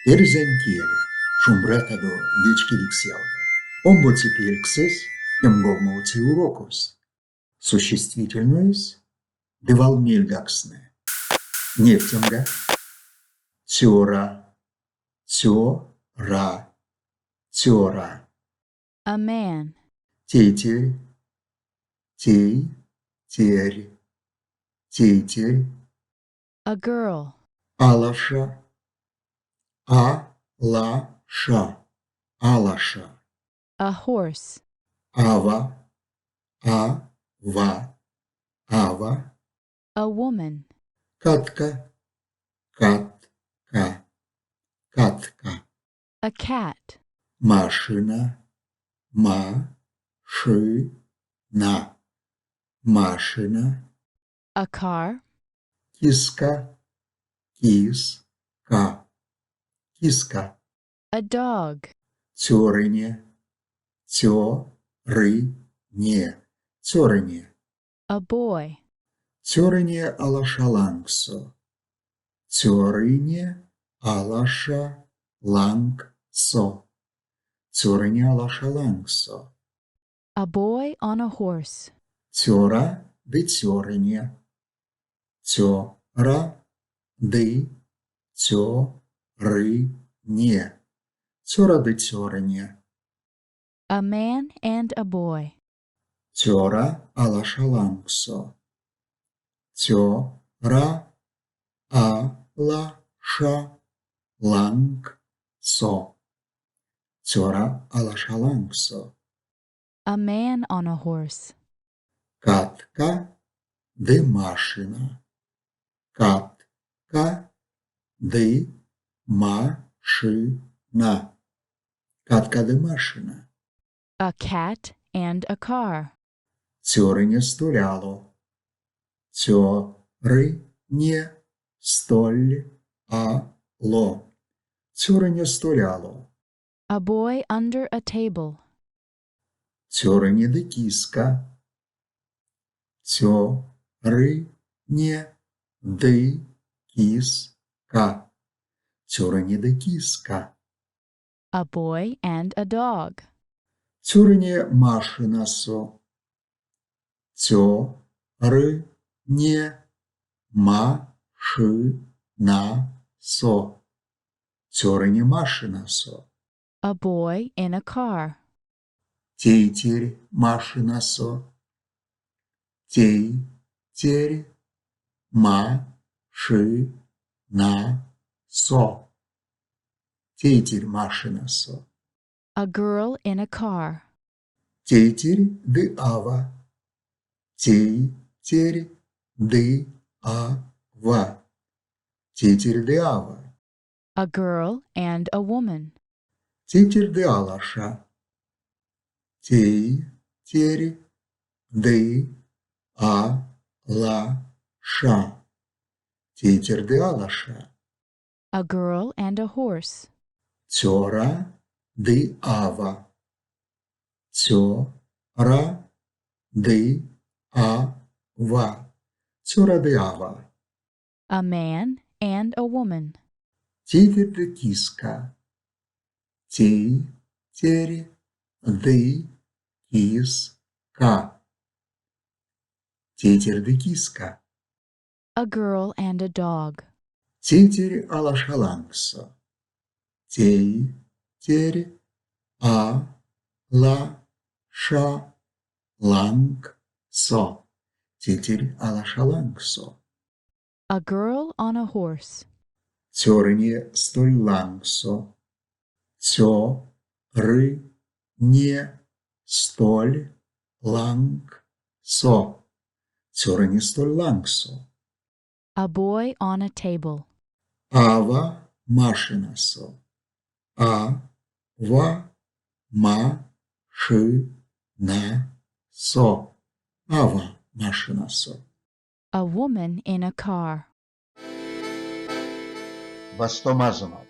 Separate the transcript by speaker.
Speaker 1: Эрзянь кель, шумбратадо, вечкевикс ялгат! Омбоце пельксэсь, кемголмовоце урокось. Существительноесь ды валмельгакстнэ. Невтемга: цёра, цёра, цёра.
Speaker 2: A man.
Speaker 1: Тейтерь, тейтерь, тейтерь.
Speaker 2: A girl.
Speaker 1: Алаша, а-ла-ша, алаша.
Speaker 2: A horse.
Speaker 1: Ава, а-ва, ава.
Speaker 2: A woman.
Speaker 1: Катка, кат-ка, катка.
Speaker 2: A cat.
Speaker 1: Машина, ма-ши-на, машина.
Speaker 2: A car.
Speaker 1: Киска, кис-ка, киска.
Speaker 2: A dog.
Speaker 1: Цёрыне, цё-ры-не, цёрыне.
Speaker 2: A boy.
Speaker 1: Цёрыне алаша лангсо. Цёрыне алаша лангсо. Цёрыне алаша лангсо.
Speaker 2: A boy on a horse.
Speaker 1: Цёра ды цёрыне. Цёра ды цёрыне. Цёра ды цёрыне.
Speaker 2: A man and a boy.
Speaker 1: Цёра алаша лангсо. Цёра алаша лангсо. Цёра алаша лангсо.
Speaker 2: A man on a horse.
Speaker 1: Катка ды машина. Катка ды машина. Катка ды машина.
Speaker 2: A cat and a car.
Speaker 1: Цёрыне столь ало. Цёрыне столь ало. Цёрыне столь ало.
Speaker 2: A boy under a table.
Speaker 1: Цёрыне ды киска. Цёрыне ды киска. Цёрыне ды киска.
Speaker 2: A boy and a dog.
Speaker 1: Цёрыне машинасо. Цёрыне машинасо. Цёрыне машинасо.
Speaker 2: A boy in a car.
Speaker 1: Тейтерь машинасо. Тейтерь машинасо. Тейтерь машинасо.
Speaker 2: A girl in a car.
Speaker 1: Тейтерь ды ава. Тейтерь ды ава. Тейтерь ды ава.
Speaker 2: A girl and a woman.
Speaker 1: Тейтерь ды алаша. Тейтерь ды алаша. Тейтерь ды алаша.
Speaker 2: A girl and a horse.
Speaker 1: Цёра ды ава. Цёра ды ава. Цёра ды ава.
Speaker 2: A man and a woman.
Speaker 1: Тейтерь ды киска. Тейтерь ды киска. Тейтерь ды киска.
Speaker 2: A girl and a dog.
Speaker 1: Тейтерь алаша лангсо. Тейтерь а-ла-ша лангсо. Тейтерь алаша лангсо.
Speaker 2: A girl on a horse.
Speaker 1: Цёрыне столь лангсо. Цёрыне столь лангсо. Цёрыне столь лангсо.
Speaker 2: A boy on a table.
Speaker 1: Ава машинасо. А-ва ма-ши-на-со. Ава машинасо.
Speaker 2: A woman in a car.
Speaker 1: Вастомазонок!